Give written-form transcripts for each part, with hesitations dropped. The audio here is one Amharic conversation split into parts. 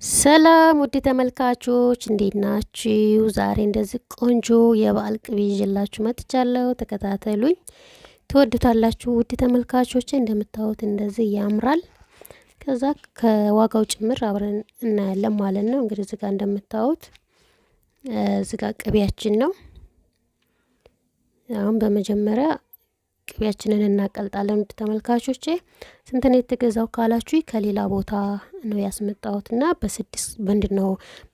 ሰላም ውድ ተመልካቾች እንዴት ናችሁ? ዛሬ እንደዚህ ቆንጆ የበዓል ቅቤ ይዤላችሁ መጥቻለሁ። ተከታተሉኝ፣ ትወዱታላችሁ። ውድ ተመልካቾች እንደምታዩት እንደዚህ ያምራል። ከዛ ከዋጋው ጭምር አብረን እናያለን ማለት ነው። እንግዲህ እዚህ ጋር እንደምታዩት እዚህ ጋር ቅቤያችን ነው። አሁን በመጀመሪያ ቅቤያችንን እናቀልጣለን። ውድ ተመልካቾቼ ስንት ነው የተገዛው ካላችሁ ከሌላ ቦታ ነው ያስመጣሁት እና በስድስት ምንድን ነው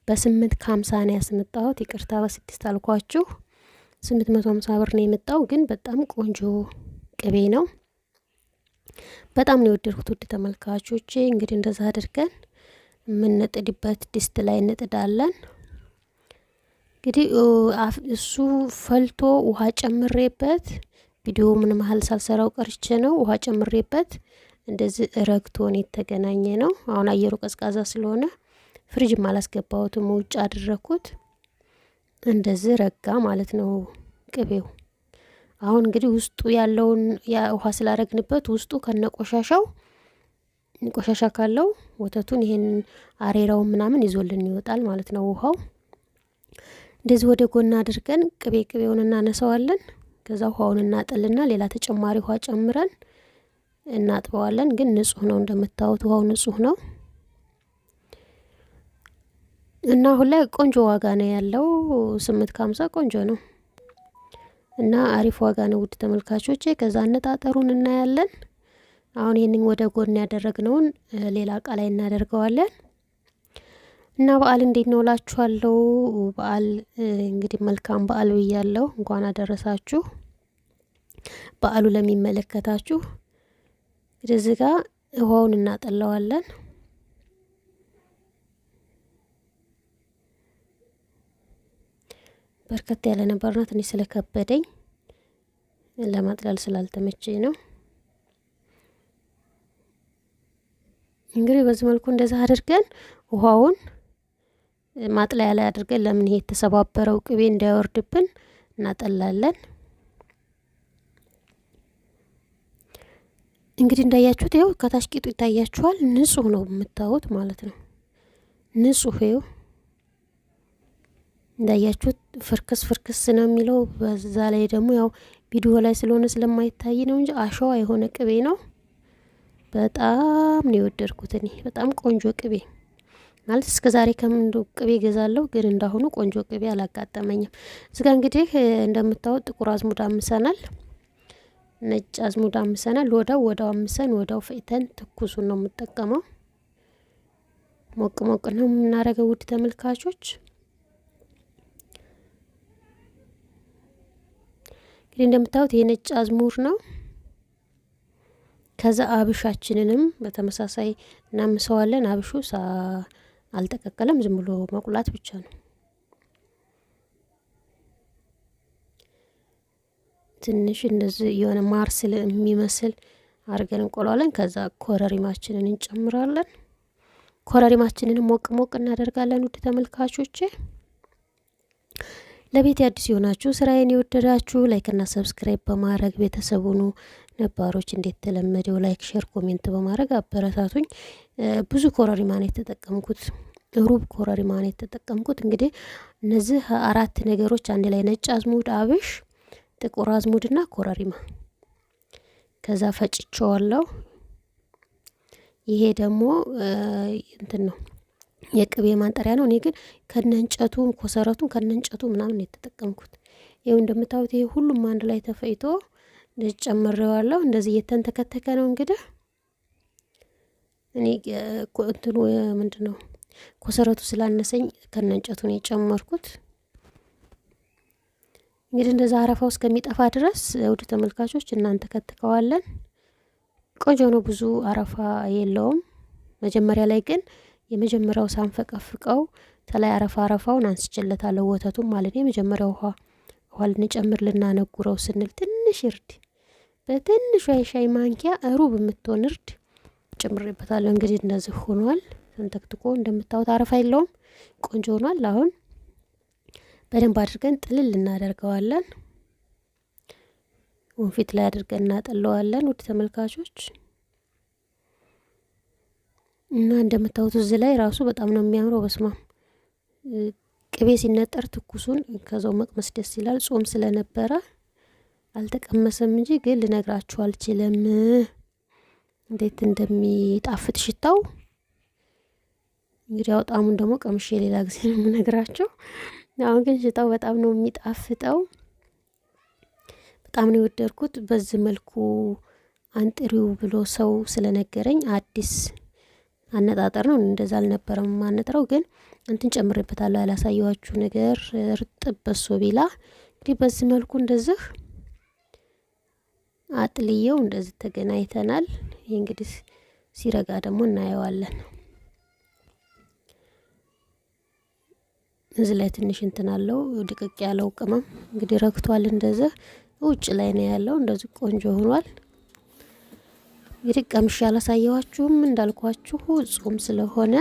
በ8.50 ነው ያስመጣሁት። ይቅርታ በስድስት አልኳችሁ። 850 ብር ነው የመጣው፣ ግን በጣም ቆንጆ ቅቤ ነው። በጣም ነው የወደድኩት ውድ ተመልካቾቼ። እንግዲህ እንደዛ አድርገን የምንጥድበት ድስት ላይ እንጥዳለን። እንግዲህ እሱ ፈልቶ ውሃ ጨምሬበት ቪዲዮ ምንም ያህል ሳልሰራው ቀርቼ ነው። ውሃ ጨምሬበት እንደዚህ ረግቶን የተገናኘ ነው። አሁን አየሩ ቀዝቃዛ ስለሆነ ፍሪጅም አላስገባሁትም፣ ውጭ አደረኩት። እንደዚህ ረጋ ማለት ነው ቅቤው። አሁን እንግዲህ ውስጡ ያለውን ውሃ ስላረግንበት ውስጡ ከነቆሻሻው ቆሻሻ ካለው ወተቱን ይሄን አሬራውን ምናምን ይዞልን ይወጣል ማለት ነው ውሃው። እንደዚህ ወደ ጎና አድርገን ቅቤ ቅቤውን እናነሳዋለን። ከዛ ውሃውን እናጠልና ሌላ ተጨማሪ ውሃ ጨምረን እናጥበዋለን። ግን ንጹህ ነው እንደምታዩት ውሃው ንጹህ ነው እና አሁን ላይ ቆንጆ ዋጋ ነው ያለው። 8.50 ቆንጆ ነው እና አሪፍ ዋጋ ነው ውድ ተመልካቾቼ። ከዛ አነጣጠሩን እናያለን። አሁን ይህንን ወደ ጎን ያደረግነውን ሌላ እቃ ላይ እናደርገዋለን። እና በዓል እንዴት ነው እላችኋለሁ። በዓል እንግዲህ መልካም በዓል ብያለሁ። እንኳን አደረሳችሁ በዓሉ ለሚመለከታችሁ። እንግዲህ እዚህ ጋር ውሃውን እናጠለዋለን። በርከት ያለ ነበርና ትንሽ ስለከበደኝ ለማጥለል ስላልተመቸኝ ነው። እንግዲህ በዚህ መልኩ እንደዛ አድርገን ውሃውን ማጥለያ ላይ አድርገን ለምን ይሄ የተሰባበረው ቅቤ እንዳይወርድብን እናጠላለን። እንግዲህ እንዳያችሁት ይኸው ከታች ቂጡ ይታያችኋል። ንጹህ ነው የምታዩት ማለት ነው። ንጹህ ይኸው እንዳያችሁት ፍርክስ ፍርክስ ነው የሚለው። በዛ ላይ ደግሞ ያው ቪዲዮ ላይ ስለሆነ ስለማይታይ ነው እንጂ አሸዋ የሆነ ቅቤ ነው። በጣም ነው የወደድኩት እኔ። በጣም ቆንጆ ቅቤ ማለት እስከ ዛሬ ከምን ቅቤ ገዛለሁ፣ ግን እንዳሁኑ ቆንጆ ቅቤ አላጋጠመኝም። እዚጋ እንግዲህ እንደምታዩት ጥቁር አዝሙድ አምሰናል፣ ነጭ አዝሙድ አምሰናል። ወዳው ወዳው አምሰን ወዳው ፈጭተን ትኩሱን ነው የምጠቀመው። ሞቅ ሞቅ ነው የምናደርገው ውድ ተመልካቾች። እንግዲህ እንደምታዩት ይሄ ነጭ አዝሙድ ነው። ከዛ አብሻችንንም በተመሳሳይ እናምሰዋለን። አብሹ አልተቀቀለም፣ ዝም ብሎ መቁላት ብቻ ነው። ትንሽ እንደዚህ የሆነ ማርስል የሚመስል አድርገን እንቆለዋለን። ከዛ ኮረሪማችንን እንጨምራለን። ኮረሪማችንን ሞቅ ሞቅ እናደርጋለን። ውድ ተመልካቾቼ ለቤት አዲስ የሆናችሁ ስራዬን የወደዳችሁ like ና subscribe በማድረግ ቤተሰቡኑ ነባሮች እንዴት ተለመደው like፣ share፣ comment በማድረግ አበረታቱኝ። ብዙ ኮረሪማ ነው የተጠቀምኩት፣ ሩብ ኮረሪማ ነው የተጠቀምኩት። እንግዲህ እነዚህ አራት ነገሮች አንድ ላይ ነጭ አዝሙድ፣ አብሽ፣ ጥቁር አዝሙድና ኮረሪማ ከዛ ፈጭቸዋለሁ። ይሄ ደግሞ እንትን ነው የቅቤ ማንጠሪያ ነው። እኔ ግን ከነእንጨቱ ኮሰረቱን ከነእንጨቱ ምናምን የተጠቀምኩት። ይኸው እንደምታዩት ይሄ ሁሉም አንድ ላይ ተፈጭቶ ጨምሬዋለሁ። እንደዚህ እየተንተከተከ ነው እንግዲህ እኔ እንትኑ ምንድን ነው ኮሰረቱ ስላነሰኝ ከነእንጨቱ ነው የጨመርኩት። እንግዲህ እንደዛ አረፋው እስከሚጠፋ ድረስ ውድ ተመልካቾች እናንተ ከትከዋለን። ቆንጆ ነው፣ ብዙ አረፋ የለውም። መጀመሪያ ላይ ግን የመጀመሪያው ሳንፈቀፍቀው ተላይ አረፋ አረፋውን አንስቼለታለሁ፣ ወተቱም ማለት ነው። የመጀመሪያው ውሃ ውሃ ልንጨምር ልናነጉረው ስንል ትንሽ እርድ በትንሿ የሻይ ማንኪያ ሩብ የምትሆን እርድ ጨምሬበታለሁ። እንግዲህ እንደዚህ ሆኗል። ተንተክትኮ እንደምታዩት አረፋ የለውም፣ ቆንጆ ሆኗል። አሁን በደንብ አድርገን ጥልል እናደርገዋለን። ወንፊት ላይ አድርገን እናጠለዋለን። ውድ ተመልካቾች እና እንደምታዩት እዚህ ላይ ራሱ በጣም ነው የሚያምረው። በስማም ቅቤ ሲነጠር ትኩሱን ከዛው መቅመስ ደስ ይላል። ጾም ስለነበረ አልተቀመሰም እንጂ ግን ልነግራችሁ አልችልም እንዴት እንደሚጣፍጥ ሽታው። እንግዲህ ያው ጣሙን ደግሞ ቀምሼ ሌላ ጊዜ ነው የምነግራቸው። አሁን ግን ሽታው በጣም ነው የሚጣፍጠው። በጣም ነው የወደድኩት። በዚህ መልኩ አንጥሪው ብሎ ሰው ስለነገረኝ አዲስ አነጣጠር ነው። እንደዛ አልነበረም ማነጥረው፣ ግን እንትን ጨምሬበታለሁ ያላሳየኋችሁ ነገር እርጥብ በሶ ቢላ። እንግዲህ በዚህ መልኩ እንደዚህ አጥልየው እንደዚህ ተገናኝተናል። ይህ እንግዲህ ሲረጋ ደግሞ እናየዋለን። እዚህ ላይ ትንሽ እንትን አለው ድቅቅ ያለው ቅመም እንግዲህ ረግቷል። እንደዚህ ውጭ ላይ ነው ያለው። እንደዚህ ቆንጆ ሆኗል። እንግዲህ ቀምሼ አላሳየኋችሁም እንዳልኳችሁ ጾም ስለሆነ።